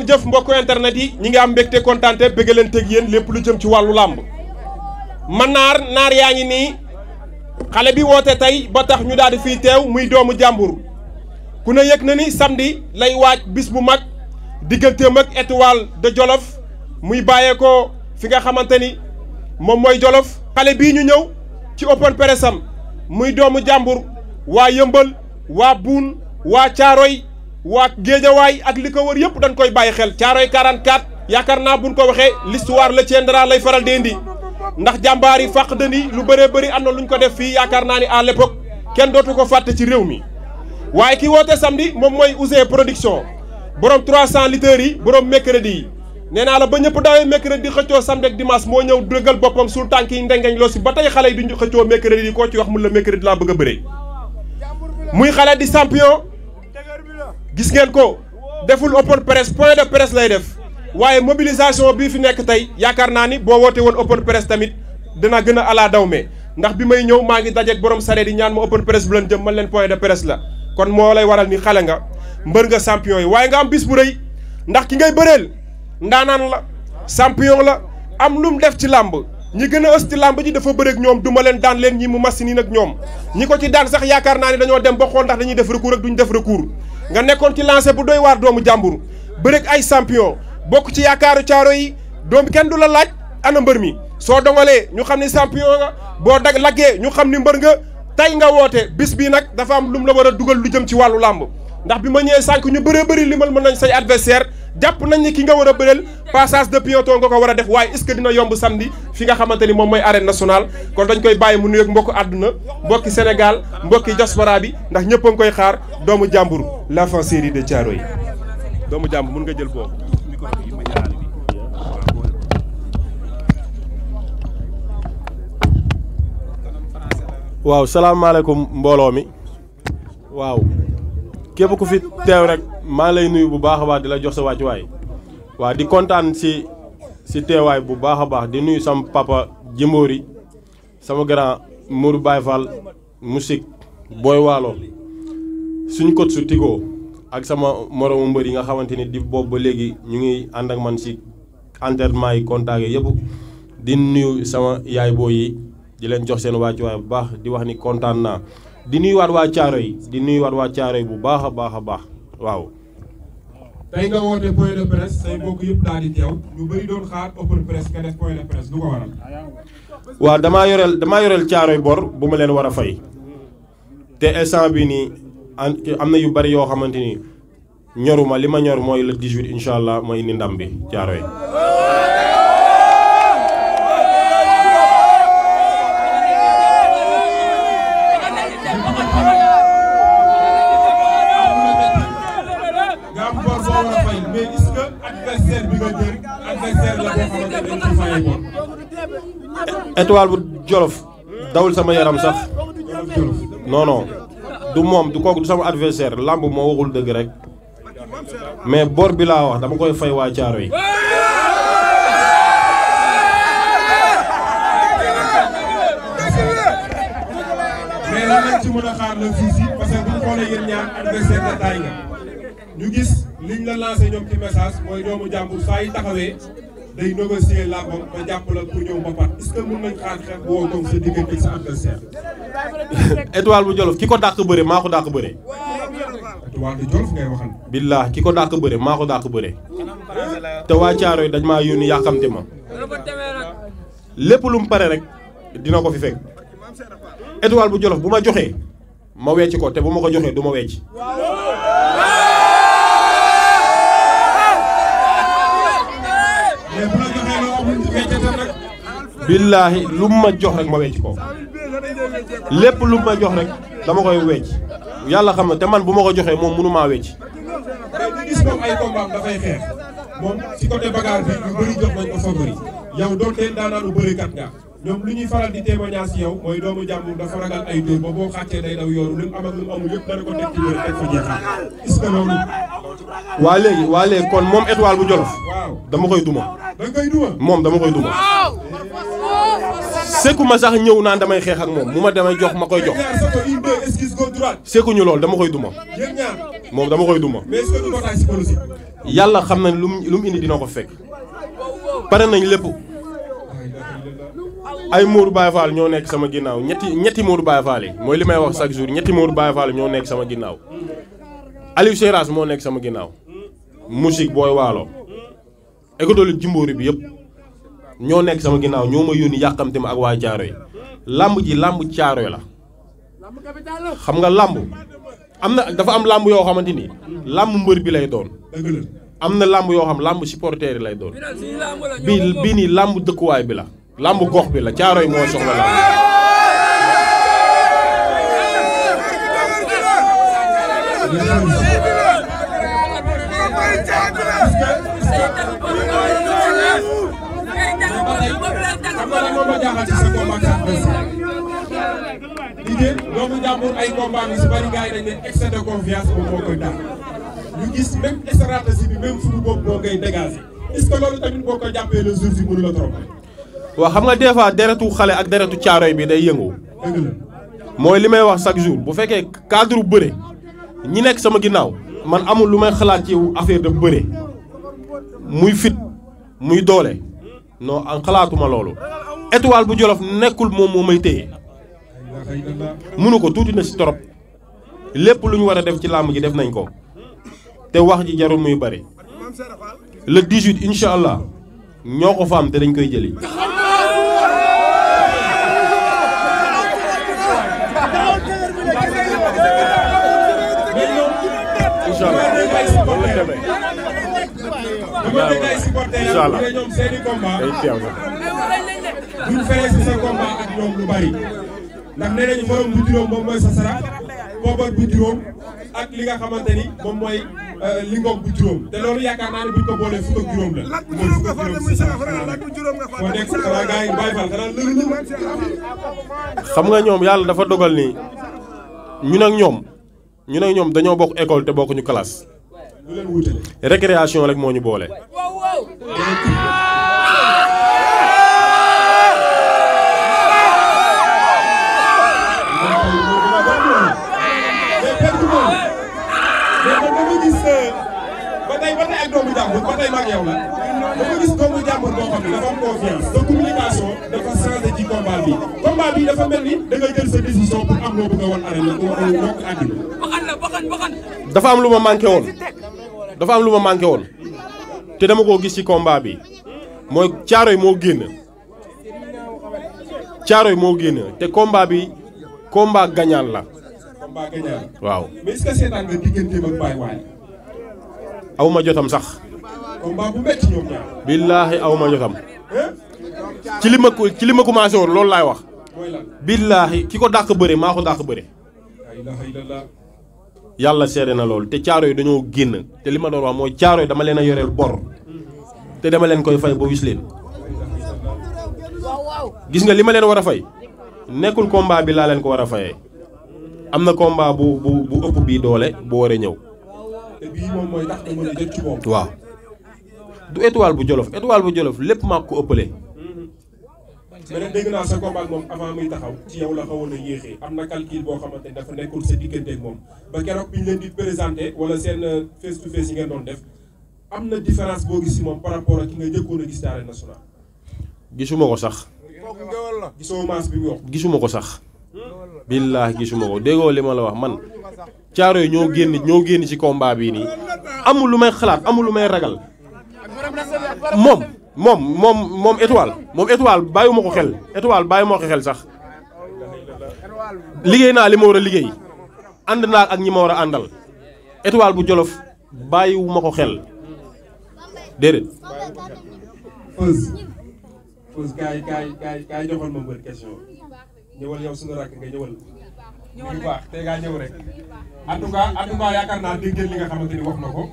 jëf mbokku internet yi ñi ngi am mbégte kontaante bëgg leen teg yéen lépp lu jëm ci wàllu làmb man naar yaa ngi nii xale bi woote tey ba tax ñu daal di fii teew muy doomu jàmbur ku ne yëg na ni samedi lay waaj bis bu mag digganteem ak Étoile de Jolof muy bàyyeekoo fi nga xamante ni moom mooy Jolof xale bii ñu ñëw ci open press am muy doomu jàmbur waa Yëmbal waa Buun waa Caaroy waa Géejawaay ak li ko wër yëpp dañ koy bàyyi xel Caaroy 44 yaakaar naa buñ ko waxee l'histoire la tiendra lay faral di indi ndax jàmbaar yi fàq dëni lu bëree bëri am na luñ ko def fii yaakaar naa ni à l'époque kenn dootu ko fàtte ci réew mi waaye ki woote samedi moom mooy Ouzin Production borom 300 litres yi borom mercredi yi nee naa la ba ñëpp dawee mercredi di xëccoo samedi ak dimanche moo ñëw dëggal boppam sul tànk yi ndengeñ loo si ba tey xale yi duñ xëccoo mercredi yi koo ci wax mun la mercredi laa bëgg a bëree muy xale di champion gis ngeen ko deful open press point de presse lay def waaye mobilisation bii fi nekk tey yaakaar naa ni boo woote woon open press tamit dina gën a alaa daw me ndax bi may ñëw maa ngi dajeeg borom sareet yi ñaan ma open press bu leen jëm man leen point de presse la kon moo lay waral ni xale nga mbër nga champion yi waaye nga am bis bu rëy ndax ki ngay bëreel ndaanaan la champion la am lu mu def ci làmb ñi gën a ës ci làmb ji dafa bëreeg ñoom duma leen daan leen ñi mu machine yi nag ñoom ñi ko ci daan sax yaakaar naa ni dañoo dem ba xool ndax dañuy def recours ak duñ def recours nga nekkoon ci lancé bu doy waar doomu jàmbur bëreeg ay champion bokk ci yaakaaru caaro yi doomu kenn du la laaj ana mbër mi soo dongalee ñu xam ni champion nga boo dag laggee ñu xam ni mbër nga tey nga woote bis bii nag dafa am lu mu la war a dugal lu jëm ci wàllu làmb ndax bi ma ñëwee sànq ñu bëree bëri limal mën nañ say adversaire jàpp nañ ni ki nga war a bëreel passage de pilote nga ko war a def waaye est-ce que dina yomb samedi fi nga xamante ni moom mooy arène nationale kon dañ koy bàyyi mu nuyoog mbokku àdduna mbokki Sénégal mbokki diaspora bi ndax ñëpp a ngi koy xaar doomu jàmbur l'enfant chéri de Thiaroye doomu jàmbur mun nga jël boobu. waaw salaamaaleykum mbooloo mi waaw képp ku fi teew rek maa ngi lay nuyu bu baax a baax di la jox sa wàccuwaay waaw di kontaan si teewaay bu baax a baax di nuyu sama papa Jimbori sama grand Mourou Baye Fall musique booy waalo suñu coach su Tigo ak sama moromu mbër yi nga xamante ni di boobu ba léegi ñu ngi ànd ak man si entraînement yi contact yi yëpp di nuyu sama yaay boo yi di leen jox seen wàccuwaay bu baax di wax ni kontaan naa di nuyuwaat waa Thiaroye yi bu baax a baax a baax waaw. tey nga woote point de presse say mbokk yëpp daal di teew ñu bëri doon xaar open presse nga def point de presse lu ko waral. waaw damaa yoreel Thiaroye bor bu ma leen war a fay te instant bi nii am na yu bari yoo xamante ni ñoruma li ma ñor mooy le 18 incha allah mooy indi ndam bi Thiaroye. Étoile bu Jolof dawul sama yaram sax non du moom du kooku du sama adversaire lamb moo waxul dëgg rek mais bor bi laa wax dama koy fay waa Thiaroye yi. mais lan lañ ci mën a xaar la fii si parce que bu ñu xoolee yéen ñaar adversaire de taille nga ñu gis liñ la lancé ñoom ci message mooy doomu jàmbur saa yi taxawee day négocier làmbam ba jàpp la pour ñëw mbapat est-ce que mën nañ xaar xeex boo doon sa diggante ak sa adversaire. Étoile bu Jolof ki ko dàq bëre maa ko dàq bëre. Étoile bu Jolof ngay waxal. billaah ki ko dàq bëre maa ko dàq bëre te waa Thiaroye dañ maa yónni yàkkamte ma lépp lu mu pare rek dina ko fi fekk Étoile bu Jolof bu ma joxee ma wecc ko te bu ma ko joxee du ma wecc. billaahi lu mu ma jox rek ma wecc ko lépp lu mu ma jox rek dama koy wecc yàlla xam na te man bu ma ko joxee moom mënu maa wecc. mais gis moom ay combat dafay xeex moom ci côté bagarre bi ñu bëri jox nañ ko favori yow doon teen daanaanu bërikat nga ñoom lu ñuy faral di témoignage ci yow mooy doomu jàmbur dafa ragal ay dóor ba boo xàccee day daw yooru lu mu am ak lu mu amul yëpp dana ko teg ci bëri teg fa jeexal est-ce que loolu. waa léegi kon moom Étoile bu Jolof. waaw dama koy duma. da nga koy duma moom dama koy duma. sekku ma sax ñëw naan damay xeex ak moom mu ma damay jox ma koy jox. sekkuñu loolu dama koy duma. moom dama koy duma. mais est-ce que du bataille psychologique. yàlla xam na lu mu indi dina ko fekk pare nañ lépp ay Modou Baye Fall ñoo nekk sama ginnaaw ñetti Modou Baye Fall yi mooy li may wax chaque jour ñetti Modou Baye Fall ñoo nekk sama ginnaaw Aliou Seras moo nekk sama ginnaaw musique booy waalo école Jimbori bi yëpp ñoo nekk sama ginnaaw ñoo ma yónni yàqamte ma ak waa Caaroy làmb ji làmb Caaroy la xam nga làmb am na dafa am làmb yoo xamante ni làmb mbër bi lay doon am na làmb yoo xam làmb supporter yi lay doon bii nii làmb dëkkuwaay bi la làmb gox bi la Caaroy moo soxla làmb liggéey doomu jàmbur ay combat bi si bari gars yi dañ ne excès de confiance moom moo koy daal ñu gis même stratégie bi même suñu bopp moo ngay dégager est-ce que loolu tamit boo ko jàppee le jour si mënu la trop. waaw xam nga des fois deretu xale ak deretu Caaroy bi day yëngu. dëgg la mooy li may wax chaque jour bu fekkee cadre bëre ñi nekk sama ginnaaw man amul lu may xalaat ci affaire de bëre muy fit muy doole non xalaatuma loolu étoile bu Jolof nekkul moom moo may téye mënu ko tuuti na si torop lépp lu ñu war a def ci làmb ji def nañ ko te wax ji jarul muy bari le 18 incha allah ñoo ko fa am te dañ koy jëli. incha allah loolu la demee. incha allah ñoom seen i combat day teew sax. duñ feree si sa combat ak ñoom lu bari ndax nee nañu morom bu juróom moom mooy sa sarax poobar bu juróom ak li nga xamante ni moom mooy lingoom bu juróom te loolu yaakaar naa ne buñ ko boolee fukk ak juróom la mooy fukk ak juróom si sa foo nekk xanaa gars yi Baye Fall xanaa lëlu xam nga ñoom yàlla dafa dogal ni ñun ak ñoom dañoo bokk école te bokkuñu classe. lu leen wutale récréation rek moo ñu boole. ba tey ak doomu jàmbur ba tey mag yow la dama gis doomu jàmbur boo xam ne dafa am confiance sa communication dafa changé ci combat bi dafa mel ni da nga jël sa décision pour am loo bëgg a wan arène bokk àddina dafa am lu ma manqué woon te dama koo gis ci combat bi mooy Caaroy moo génn te combat bi combat gagnant la. combat gagnant waaw. mais est-ce que seetaan nga digganteem ak Baye Waly. aw ma jotam sax. combat bu métti ñoom ñaar. billaahi aw ma jotam. ci li ma commencé woon loolu laay wax. mooy lan. billaahi ki ko dàq bëre maa ko dàq bëre. yàlla seede na loolu te Caaroy dañoo génn te li ma doon wax mooy Caaroy dama leen a yoreel bor te dama leen koy fay ba wis leen. gis nga li ma leen war a fay nekkul combat bi laa leen ko war a fayee am na combat bu ëpp bii doole bu war a ñëw. te bii moom mooy tax nga mën a jot ci moom. waaw du étoile bu Jolof lépp maa ko ëppale. mais nag dégg naa sa combat ak moom avant muy taxaw ci yow la xawoon a yéexee am na calcul boo xamante ni dafa nekkul sa diggante ak moom ba keroog bi ñu leen di présenté wala seen face to face yi ngeen doon def am na différence boo gis si moom par rapport ak ki nga njëkkoon a gis ci arène nationale. gisuma ko sax. gisoo maas bi mu wax. gisuma ko sax. billaahi gisuma ko déggoo li ma la wax man. Caaroy ñoo génn ci combat bii nii amul lu may xalaat amul lu may ragal moom étoile bàyyiwuma ko xel sax liggéey naa li ma war a liggéey ànd naa ak ñi ma war a àndal étoile bu Jolof bàyyiwuma ko xel déedéet. Feuz kaay joxoon ma mbër question ñëwal yow suñu rakk nga ñëwal. bu baax tey ngaa ñëw rek en tout cas yaakaar naa dégg ngeen li nga xamante ni wax na ko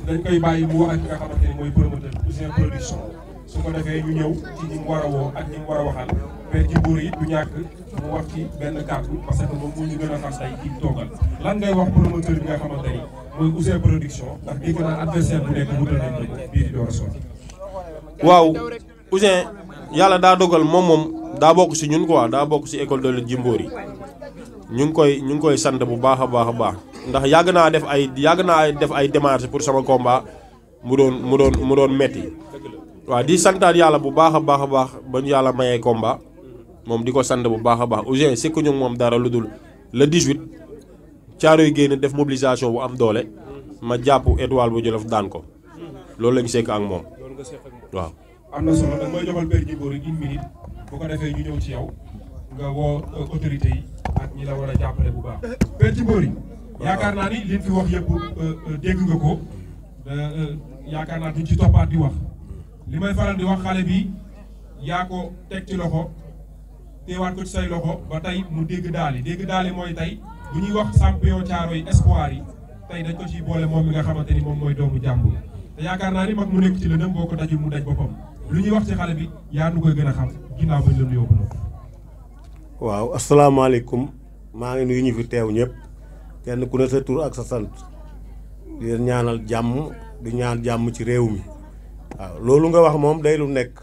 dañ koy bàyyi mu wax ak ki nga xamante ni mooy promoteur Ouzin Production su ko defee ñu ñëw ci ñi mu war a woo ak ñi mu war a waxal per ci buur yi du ñàkk mu wax ci benn kàddu parce que moom moo ñu gën a xam tey kii toogal lan ngay wax promoteur bi nga xamante ni mooy Ouzin Production ndax dégg naa adversaire bu nekk wutal nañ ko bii di door a sotti. waaw Ouzin yàlla daa dogal moom daa bokk si ñun quoi daa bokk si école de Jimbori ñu ngi koy sant bu baax a baax ndax yàgg naa def ay démarches pour sama combat mu doon metti waaw di santaat yàlla bu baax a baax ba ñu yàlla mayee combat moom di ko sant bu baax a baax Ouzin sikku ñu moom dara lu dul le 18 Caaroy génn def mobilisation bu am doole ma jàpp étoile bu Jolof daan ko loolu lañu sekk ak moom waaw. am na solo da mooy joxal Père Djimbori une minute bu ko defee ñu ñëw ci yow nga woo autorité yi ak ñi la war a jàppale bu baax. Père Djimbori yaakaar naa ni liñ fi wax yëpp dégg nga ko yaakaar naa duñ ci toppaat di wax li may faral di wax xale bi yaa ko teg ci loxo teewaat ko ci say loxo ba tey mu dégg daali mooy tey bu ñuy wax champion Caaroy espoir yi tey dañ ko ciy boole moom mi nga xamante ni moom mooy doomu jàmbur te yaakaar naa ni mag mu nekk ci lëndëm boo ko dajul mu daj boppam lu ñuy wax ci xale bi yaa nu koy gën a xam ginnaaw bañ la nuyoo ba noonu. waaw asalaamaaleykum maa ngi nuyu ñu fi teew ñëpp kenn ku ne sa tur ak sa sant di leen ñaanal jàmm di ñaan jàmm ci réew mi waaw loolu nga wax moom day lu nekk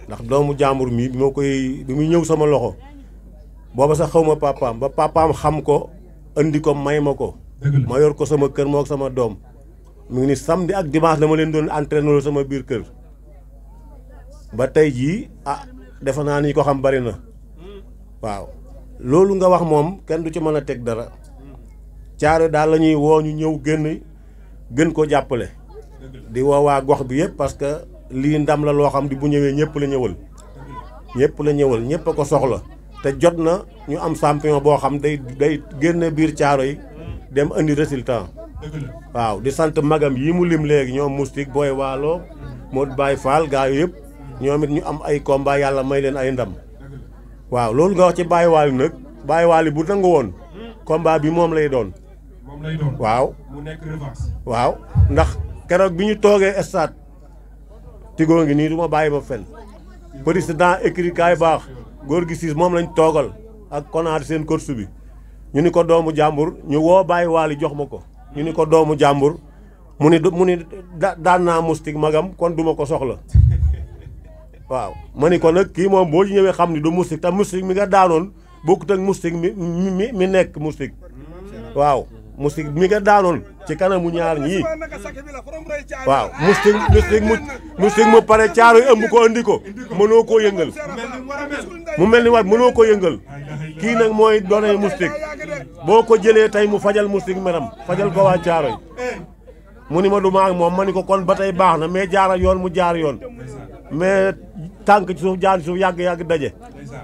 ndax doomu jàmbur mi bi muy ñëw sama loxo booba sax xaw ma papaam ba papaam xam ko andi ko may ma ko ma yor ko sama kër moo ak sama doom mu ngi ni samedi ak dimanche dama leen doon entraîner sama biir kër ba tey jii defe naa ni ko xam bari na waaw loolu nga wax moom kenn du ci mën a teg dara Caaroy daal la ñuy woo ñu ñëw gën ko jàppale di woo waa gox bi yëpp parce que lii ndam la loo xam di bu ñëwee ñëpp la ñëwal ñëpp a ko soxla te jot na ñu am champion boo xam day génne biir Caaroy dem indi résultat waaw di sant magam yi mu lim léegi ñoom Moustique Boy Waalo Modou Baye Fall gaa yu yëpp ñoom it ñu am ay combat yàlla may leen ay ndam waaw loolu nga wax ci Baye Waly nag Baye Waly bu nangu woon combat bi moom lay doon waaw mu nekk revanche waaw ndax keroog bi ñu toogee stade Tigo ngi nii du ma bàyyi ba fen président écrit kaay baax góor gi siis moom lañ toogal ak konaat seen course bi ñu ni ko doomu jàmbur ñu woo Baye Waly jox ma ko ñu ni ko doomu jàmbur mu ni daan naa Moustique magam kon duma ko soxla waaw ma ni ko nag kii moom boo ñëwee xam ni du Moustique te Moustique mi nga daanoon bokkut ak Moustique mi nekk Moustique waaw Moustique mi nga daanoon ci kanamu ñaar ñii waaw Moustique mu pare Caaroy ëmb ko andi ko mënoo koo yëngal mu mel ni wat mënoo ko yëngal kii nag mooy doonay Moustique boo ko jëlee tey mu fajal Moustique meram fajal ko waa Caaroy mu ni ma du ma ak moom ma ni ko kon ba tey baax na mais jaaral yoon mu jaar yoon mais tànk ci suuf jaar ci suuf yàgg daje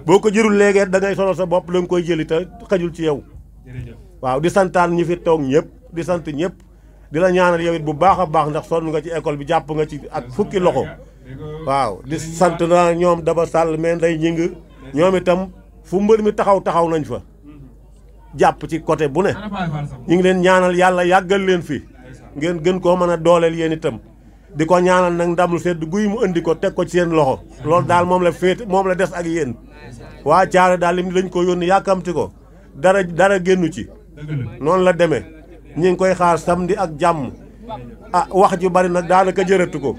boo ko jërul léegi da ngay sonal sa bopp da nga koy jëli te xajul ci yow waaw di santaan ñi fi toog ñëpp di sant ñëpp di la ñaanal yow it bu baax a baax ndax sonn nga ci école bi jàpp nga ci ak fukki loxo waaw di sant na ñoom Daba Sall mais nday ñing ñoom itam fu mbër mi taxaw nañ fa jàpp ci côté bu ne ñu ngi leen ñaanal yàlla yàggal leen fi ngeen gën koo mën a dooleel yéen itam di ko ñaanal nag ndam lu sedd guy mu indi ko teg ko ci seen loxo loolu daal moom la des ak yéen waa Caaroy daal lim dañ ko yónni yàkkamti ko dara génnu ci noonu la demee ñi ngi koy xaar samedi ak jàmm wax ju bari nag daanaka jërëtu ko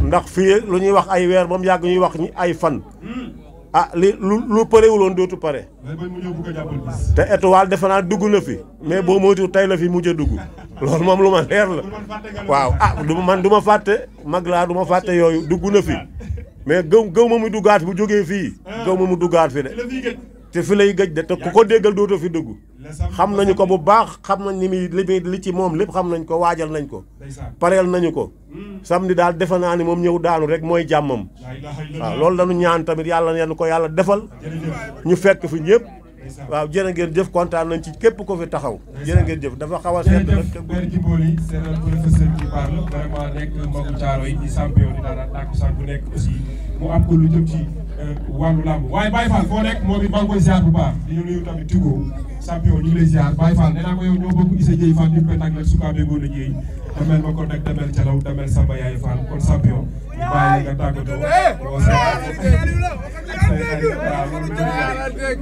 ndax fii lu ñuy wax ay weer ba mu yàgg ñuy wax ay fan lu parewuloon dootu pare te étoile defe naa dugg na fi mais boo moytu tey la fi mujj a dugg loolu moom lu ma leer la waaw du ma fàtte mag laa du ma fàtte yooyu dugg na fi mais gëw ma mu duggaat bu jógee fii gëw ma mu duggaat fi de te fi lay gëj de te ku ko déggal dootoo fi dugg xam nañu ko bu baax xam nañ ni muy li ci moom lépp xam nañ ko waajal nañ ko pareel nañu ko samedi daal defe naa ni moom ñëw daanu rek mooy jàmmam waaw loolu dañu ñaan tamit yàlla ko yàlla defal ñu fekk fi ñëpp waaw jërë ngeen jëf kontaan nañ ci képp ko fi taxaw jërë ngeen jëf dafa xaw a seet jërëjëf Père Djimbori c'est un professeur qui parle vraiment nekk magu Caaroy di champion di daan tàkkusaan bu nekk aussi mu am ko lu jëm ci wàllu làmb waaye Baye Fall foo nekk moom it maa ngi koy ziar bu baax di ñu nuyu tamit Tigo champion ñu ngi lay ziar Baye Fall nee naa ko yow ñoo bokk Issa Dieye Fall ñu koy tàgg nag Sukaabe Ngoone Dieye damel ma ko nag damel Calaw damel Samba Yaay Fall kon champion ñu bàyyi nga tàggatoo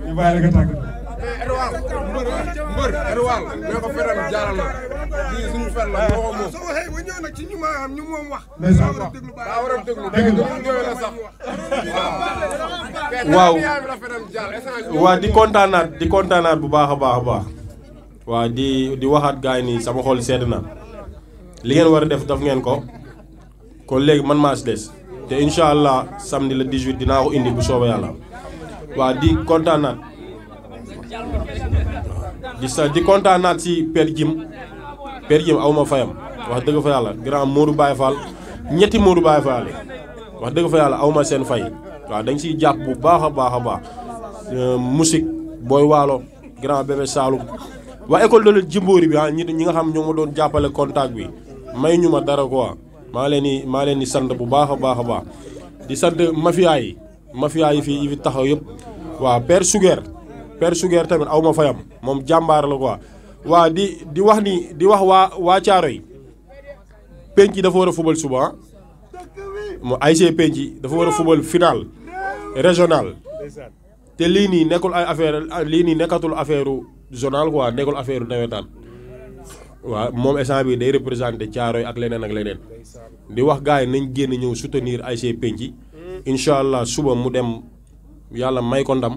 ñu bàyyi la nga tàggatoo mbër Erwal ñoo ko feral jaaral na lii suñu fer la moo ko moom soo waxee ba ñëw nag ci ñu moom wax daa war a déglu dégg la sax waaw waa di kontaanaat bu baax a baax waa di waxaat gars yi nii sama xol sedd na li ngeen war a def ngeen ko kon léegi man maa si des te incha allah samedi le 18 dinaa ko indi bu soobee yàlla waa di kontaan naat di kontaan naat si Père Jim aw ma fayam wax dëgg fa yàlla grand Modou Baye Fall ñetti Modou Baye Fall wax dëgg fa yàlla aw ma seen fay waaw dañ siy jàpp bu baax a baax a baax musique booy waalo grand bébé Saloum waa école de la Jimbori bi ñi nga xam ñoo ma doon jàppale contact bi may ñu ma dara quoi maa leen di sant bu baax a baax a baax di sant mafia yi fii taxaw yëpp waaw Père Suger tamit aw ma fayam moom jàmbaar la quoi waa di wax waa Caaro yi penc yi dafa war a fubal suba mo ASC penc yi dafa war a fubal final régional te lii nii nekkul ay affaire lii nii nekkatul affaire zonal quoi nekkul affaire nawetaan waaw moom instant bi day représenté Thiaroye ak leneen di wax gars yi nañ génn ñëw soutenir ASC penc yi incha allah suba mu dem yàlla may ko ndam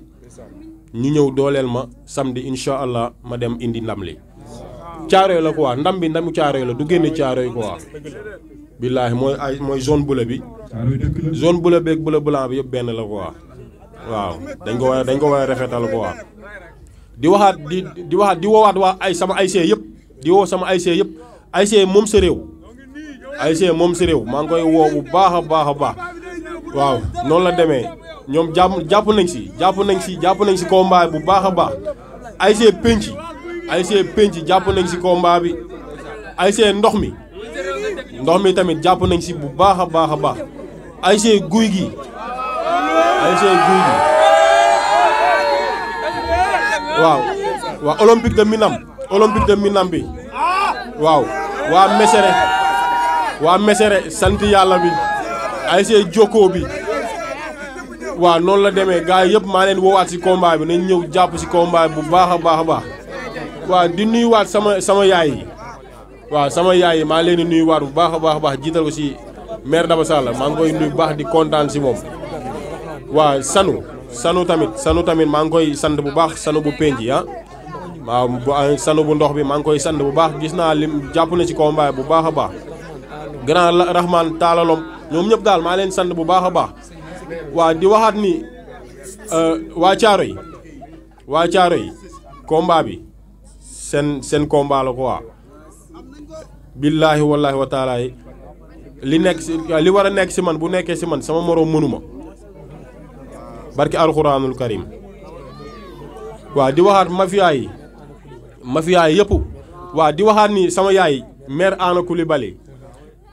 ñu ñëw dooleel ma samedi incha allah ma dem indi ndam li Thiaroye la quoi ndam bi ndamu Thiaroye la du génn Thiaroye quoi billaahi mooy zone bula bi zone bula beeg bula blanc bi yëpp benn la quoi waaw dañ ko war a rafetal quoi di woowaat waa ay sama ASC yëpp di woo sama ASC yëpp ASC moom sa réew maa ngi koy woo bu baax a baax a baax waaw noonu la demee ñoom jàpp nañ si combat bu baax a baax ASC penc jàpp nañ si combat bi ASC ndox mi tamit jàpp nañ si bu baax a baax a baax ASC guy gi waaw olympique de Minam bi waaw waa Mesere sant yàlla bi ASC Jokko bi waaw noonu la demee gars yi yëpp maa leen woowaat si combat bi nañ ñëw jàpp si combat bi bu baax a baax a baax waaw di nuyuwaat sama yaay yi waaw sama yaay yi maa leen di nuyuwaat bu baax a baax a baax jiital ko si maire Daba Sall maa ngi koy nuyu baax di kontaan si moom waaw sanu tamit maa ngi koy sant bu baax sanu bu penc yi waaw sanu bu ndox bi maa ngi koy sant bu baax gis naa lim jàpp na ci combat bu baax a baax grand Rahman taalalom ñoom ñëpp daal maa leen sant bu baax a baax waa di waxaat ni waa Thiaroye combat bi seen combat la quoi billaahi wallaahi wa taala li war a nekk si man bu nekkee si man sama moroom mënuma barki alxuraanul karim waa di waxaat mafia yi yëpp waa di waxaat ni sama yaay mère Anna Coulibaly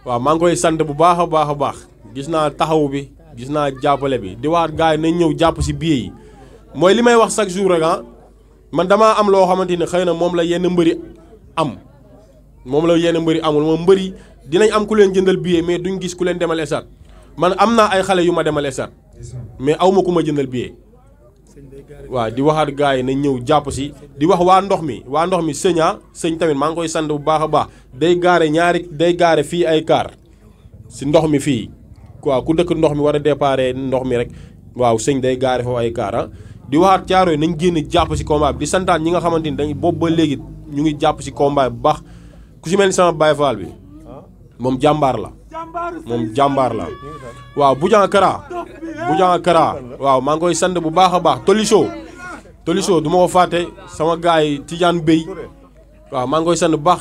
waaw maa ngi koy sant bu baax a baax a baax gis naa taxaw bi gis naa jàppale bi di waxaat gars yi nañ ñëw jàpp si billet yi mooy li may wax chaque jour rek man damaa am loo xamante ni xëy na moom la yenn mbëri amul moom mbëri dinañ am ku leen jëndal billet mais duñ gis ku leen demal stade man am naa ay xale yu ma demal stade mais aw ma ku ma jëndal billet waaw di waxaat gars yi nañ ñëw jàpp si di wax waa ndox mi sëñ tamit maa ngi koy sant bu baax a baax day gaare fii ay car si ndox mi fii quoi ku dëkk ndox mi war a déparé ndox mi rek waaw sëñ day gaare foofu ay car di waxaat Thiaroye nañ génn jàpp si combat bi di santaan ñi nga xamante ni dañ boobu ba léegi ñu ngi jàpp si combat bu baax ku si mel ni sama Baye Fall bi moom jàmbaar la waaw Boudian Kara waaw maa ngi koy sant bu baax a baax Toliso du ma ko fàtte sama gars yi Tidiane Bey waaw maa ngi koy sant bu baax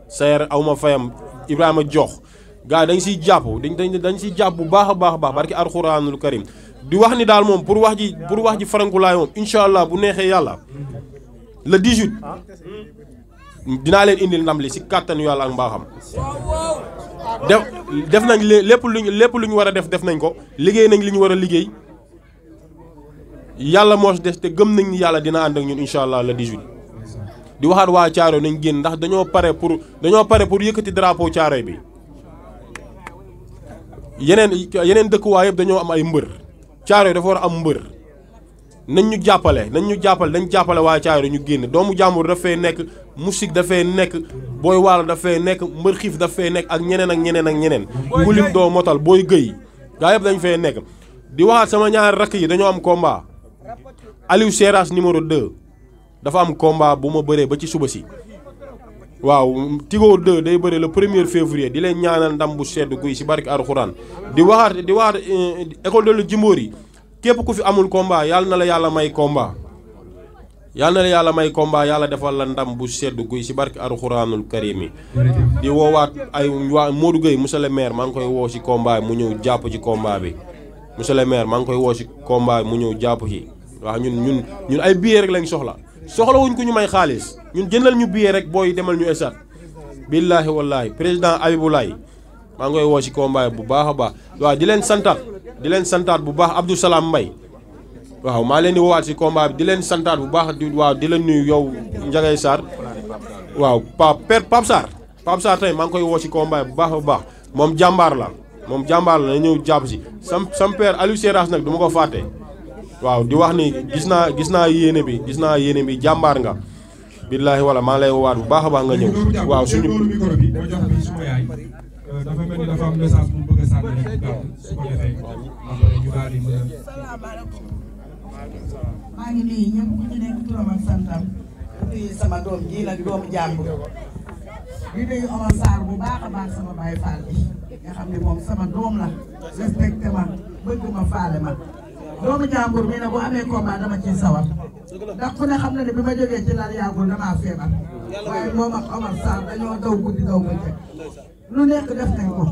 Sayer aw ma fayam Ibrahima Jox gars yi dañ siy jàpp dañ siy jàpp bu baax a baax barki alxuraanul karim di wax ni daal moom pour wax ji farankulaay moom incha allah bu neexee yàlla le 18 dinaa leen indil ndam li si kàttanu yàlla ak mbaaxam def nañ lépp lu ñu war a def nañ ko liggéey nañ li ñu war a liggéey yàlla moo des te gëm nañ ni yàlla dina ànd ak ñun incha allah le 18 di waxaat waa Thiaroye nañ génn ndax dañoo pare pour yëkkati drapeau Thiaroye bi yeneen dëkkuwaay yëpp dañoo am ay mbër Thiaroye dafa war a am mbër nañ ñu jàppale waa Thiaroye ñu génn doomu jàmbur dafay nekk musique dafay nekk booy waalo dafay nekk mbër xiif dafay nekk ak ñeneen ku lim doo motal booy gëy gaa yëpp dañ fay nekk di waxaat sama ñaari rakk yi dañoo am combat Aliou Seras numéro 2 dafa am combat bu ma bëree ba ci suba si waaw Tigo 2 day bëre le 1er février di leen ñaanal ndam bu sedd guy si barki alxuraan di waxaat école de la Djimbory képp ku fi amul combat yàlla na la yàlla may combat yàlla defal la ndam bu sedd guy si barki alxuraanul karim yi di woowaat ay waa Modou Gueye monsieur le maire maa ngi koy woo si combat mu ñëw jàpp ci combat bi monsieur le maire maa ngi koy woo si combat mu ñëw jàpp ci waaw ñun ay billets rek lañ soxlawuñ ko ñu may xaalis ñun jëndal ñu billet rek booy demal ñu esat billaahi wallaahi président Abiboulaye maa ngi koy woo si combat bu baax a baax waaw di leen santaat bu baax Abdou Salam Mbaye waaw maa leen di woowaat si combat bi di leen santaat bu baax di la nuyu yow Ndiagay Sarr waaw Pape Sarr tey maa ngi koy woo si combat bu baax a baax moom jàmbaar la na ñëw jàpp si sam père Aliou Seras nag du ma ko fàtte waaw di wax ni gis naa yéene bi jàmbaar nga billaahi wala maa lay woowaat bu baax a baax nga ñëw waaw suñu micro bi ma jox bi suma yaay dafa mel ni dafa am message bu mu bëgg a sànni rek bu gàtt su ko defee après ñu daal di mën a maa ngi nuyu ñëpp ku ci nekk turam ak santam di sama doom ji nag doomu jàmbur di nuyu Omar Sarr bu baax a baax sama baay Fall bi nga xam ne moom sama doom la respecté ma bëgg ma faale ma doomu jàmbur mi ne bu amee combat dama ciy sawar ndax ku ne xam na ne bi ma jógee ci lal yàggul damaa feebar waaye moom ak Omar Sarr dañoo daw guddi daw bëccëg lu nekk def nañ ko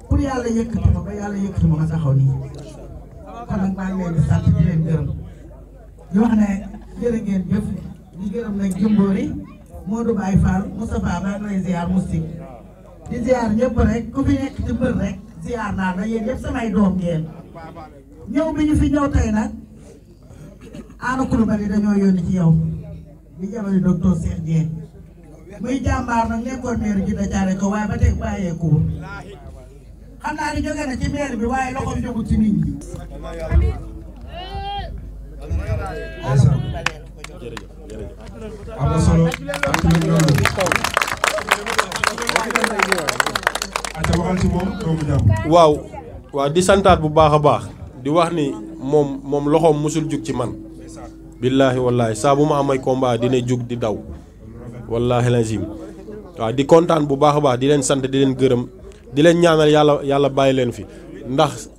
pour yàlla yëkkati ma ba yàlla yëkkati ma taxaw nii kon nag maa ngi leen di sant di leen gërëm di wax ne jërë ngeen jëf di gërëm nag Djimbory Modou Baye Fall Moustapha maa ngi lay ziar Moustique di ziar ñëpp rek ku fi nekk ci mbër rek ziar naa la yéen ñëpp samay doom ngeen ñëw bi ñu fi ñëw tey nag Anna Coulibaly dañoo yónni ci yow di jabari docteur Cheikh Dieng muy jàmbaar nag nekkoon maire ji da jaare ko waaye ba tey bàyyeeku xam naa ni jóge na ci maire bi waaye loxoom jógul ci nit ñi. am na solo waaw di santaat bu baax a baax di wax ni moom loxoom musul jug ci man billaahi wallaahi saa bu ma amay combat dina jug di daw wallaahi lazim waaw di kontaan bu baax a baax di leen sant di leen gërëm di leen ñaanal yàlla bàyyi leen fi ndax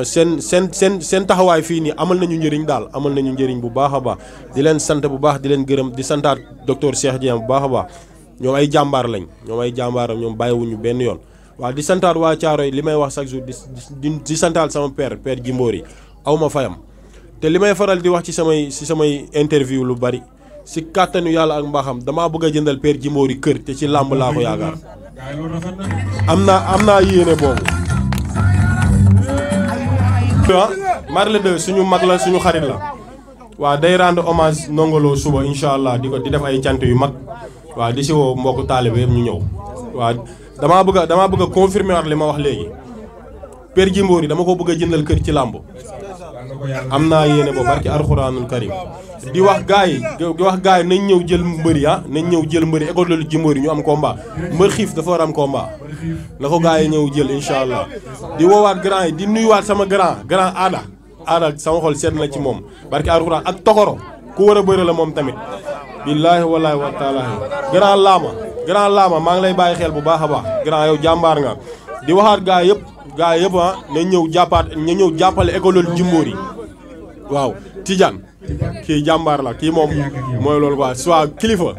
seen taxawaay fii nii amal nañu njëriñ bu baax a baax di leen sant bu baax di leen gërëm di santaat docteur Cheikh Dieng bu baax a baax ñoom ay jàmbaar lañ ñoom bàyyiwuñu benn yoon waaw di santaat waa Thiaroye li may wax chaque jour di santaat sama père Djimbory aw ma fayam te li may faral di wax ci samay interview lu bari si kàttanu yàlla ak mbaaxam damaa bëgg a jëndal père Djimbory kër te ci làmb laa ko yaakaar am naa yéene boobu Marley 2 suñu mag la suñu xarit la waaw day rendre hommage nongolo suba incha allah di def ay cant yu mag waaw di si woo mbokku taalibe yëpp ñu ñëw waaw damaa bëgg a confirmer waat li ma wax léegi père Djimbory dama ko bëgg a jëndal kër ci làmb am naa yéene boobu barki alxuraanul karim di wax gars yi nañ ñëw jël mbëri nañ ñëw jël mbëri école de Djimbory ñu am combat mbër xiif dafa war am combat na ko gars yi ñëw jël incha allah di woowaat grand yi di nuyuwaat sama grand aada sama xol seet na ci moom barki alxuraan ak tokoro ku war a bëri la moom tamit billaahi wallaahi wa taalaahi grand laama maa ngi lay bàyyi xel bu baax a baax grand yow jàmbaar nga di waxaat gars yëpp nañ ñëw jàppale école de Djimbory waaw Tidiane kii jàmbaar la kii moom mooy loolu quoi soit kilifa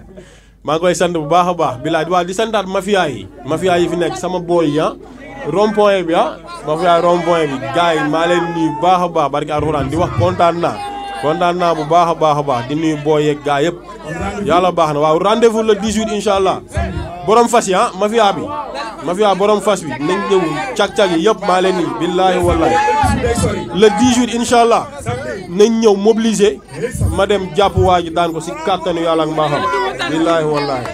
maa ngi koy sant bu baax a baax bilaay di santaat mafia yi fi nekk sama booy yi rond point bi mafia rond point bi gars yi maa leen nuyu bu baax a baax barki alxuraan di wax kontaan naa bu baax a baax di nuyu booy yeeg gars yëpp yàlla baax na waaw rendez-vous le 18 incha allah borom fas yi mafia borom fas bi nañ ñëw cag-cag yi yëpp maa leen nii billaahi wallaahi le 18 incha allah nañ ñëw mobiliser ma dem jàpp waa ji daan ko si kàttanu yàlla ak mbaaxam billaahi wallaahi